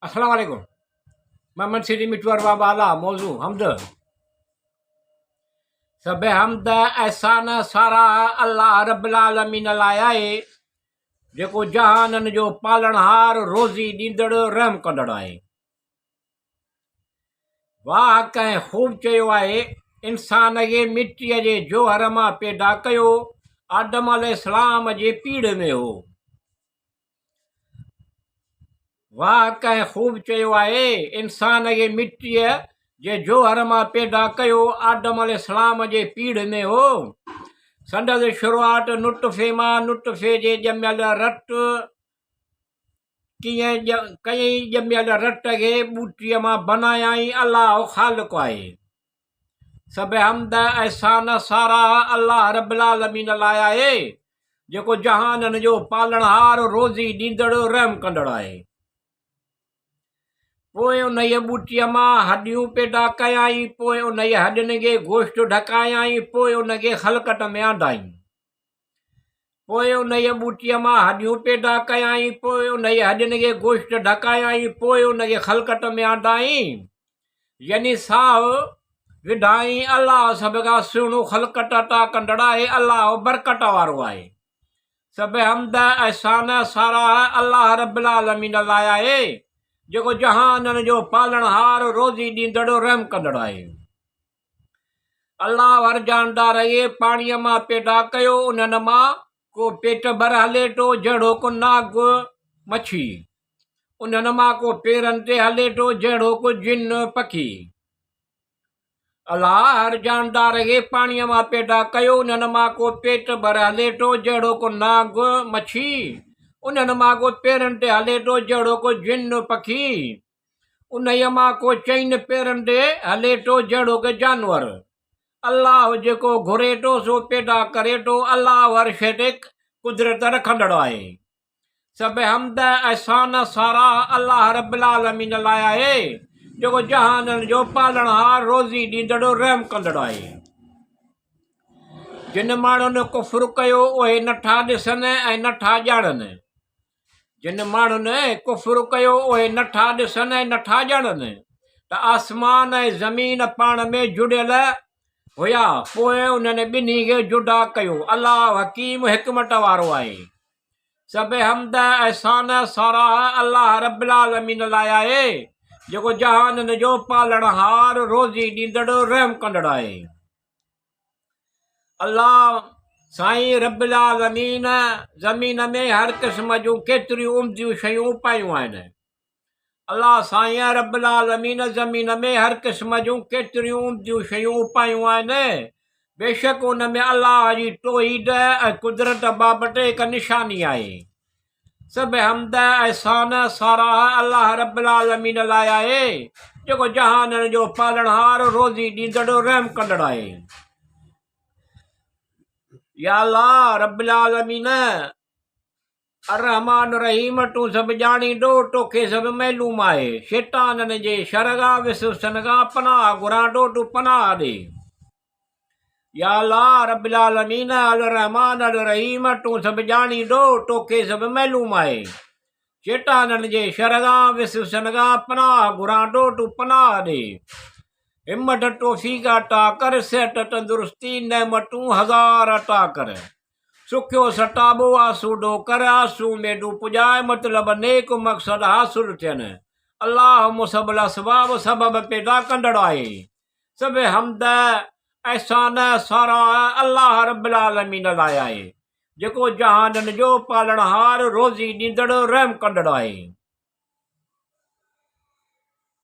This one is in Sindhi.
السلام عليڪم محمد سيدي مٺو ارباب اعليٰ موضوع حمد سڀ حمد احسان ساراهه الله رب العالمين لاء آهي جيڪو جهانن جو پالڻهار روزي ڏيندڙ رحم ڪندڙ آهي واهه ڪنهن خوب چيو آهي انسان کي مٽيء جي جوهر مان پيدا ڪيو آدم عليه السلام جي پيڙهه ۾ هو واهه ڪنهن خوب چيو آهي، انسان کي مٽيء جي جوهر مان پيدا ڪيو، آدم عليه السلام جي پيڙهه ۾ هو. سندس شروعات نطفي مان، نطفي جي ڄميل رت، ڪيئن ڄميل رت کي ٻوٽيء مان بنايائين، الله خالق آهي. سڀ حمد، احسان، ساراهه الله رب العالمين لاء آهي، جيڪو جهانن جو پالڻهار، روزي ڏيندڙ، رحم ڪندڙ آهي. پوء انهيء ٻوٽيء مان هڏيون پيدا ڪيائين، پوء انهيء هڏين کي گوشت ڍڪايائين، پوء ان کي خلقت ۾ آندائين. پوء انهيء ٻوٽيء مان هڏيون پيدا ڪيائين، پوء انهيء هڏين کي گوشت ڍڪايائين، پوء ان کي خلقت ۾ آندائين، يعني ساهه وڌائين. الله سڀ کان سهڻو خلقت عطا ڪندڙ آهي، الله برڪت وارو آهي. سڀ حمد، احسان، ساراهه الله رب العالمين لاء آهي، جيڪو جهانن جو پالڻهار، روزي ڏيندڙ، رحم ڪندڙ آهي. الله هر جاندار کي پاڻيء مان پيدا ڪيو، انهن مان ڪو پيٽ ڀر هلي ٿو، جهڙوڪ ناگ، مڇي. انهن مان ڪو پيرن تي هلي ٿو، جهڙوڪ جن، پکي. الله هر جاندار کي پاڻيء مان پيدا ڪيو، انهن مان ڪو پيٽ ڀر هلي ٿو، جهڙوڪ نانگ، مڇي. انهن مان ڪو پيرن تي هلي ٿو، جهڙوڪ جن، پکي. انهيء مان ڪو چئن پيرن تي هلي ٿو جهڙوڪ جانور. الله جيڪو گهري ٿو سو پيدا ڪري ٿو. الله هر شيء تي قدرت رکندڙ آهي. سڀ حمد، احسان، ساراهه الله رب العالمين لاء آهي، جيڪو جهانن جو پالڻهار، روزي ڏيندڙ، رحم ڪندڙ آهي. جن ماڻهن ڪفر ڪيو اهي نٿا ڏسن ۽ نٿا ڄاڻن. جن ماڻهن ڪفر ڪيو اهي نٿا ڏسن ۽ نٿا ڄاڻن ته آسمان ۽ زمين پاڻ ۾ جڙيل هيا پوء انهن ٻنهي کي جدا ڪيو. الله حڪيم حڪمت وارو آهي. سڀ حمد، احسان، ساراهه الله رب العالمين لاء آهي جيڪو جهانن جو پالڻهار، روزي ڏيندڙ، رحم ڪندڙ آهي. الله سائين رب العالمين زمين ۾ هر قسم جون ڪيتريون عمديون شيون اپايون آهن. الله سائين رب العالمين زمين ۾ هر قسم جون ڪيتريون عمديون شيون اپايون آهن. بيشڪ ان ۾ الله جي توحيد ۽ قدرت بابت هڪ نشاني آهي. سڀ حمد، احسان، ساراهه الله رب العالمين لاء آهي، جيڪو جهانن جو پالڻهار، روزي ڏيندڙ، رحم ڪندڙ آهي. يا الله رب العالمين الرحمٰن الرحيم تون سڀ ڄاڻيندو، توکي سڀ معلوم آهي. شيطانن جي شر کان، وسوسن کان پناهه گهران ٿو، تون پناهه ڏي. يا الله رب العالمين الرحمٰن الرحيم تون سڀ ڄاڻيندو توکي سڀ معلوم آهي. شيطانن جي شر کان وسوسن کان پناهه گهران ٿو تون پناهه ڏي. همت توفيق عطا ڪر صحت تندرستي نعمتون هزار عطا ڪر. سکيو ستابو آسودو ڪر آسون اميدون پڄاء مطلب نيڪ مقصد حاصل ٿين. الله مسبب الاسباب سبب پيدا ڪندڙ آهي. سڀ حمد، احسان، ساراهه الله رب العالمين لاء آهي، جيڪو جهانن جو پالڻهار، روزي ڏيندڙ، رحم ڪندڙ آهي.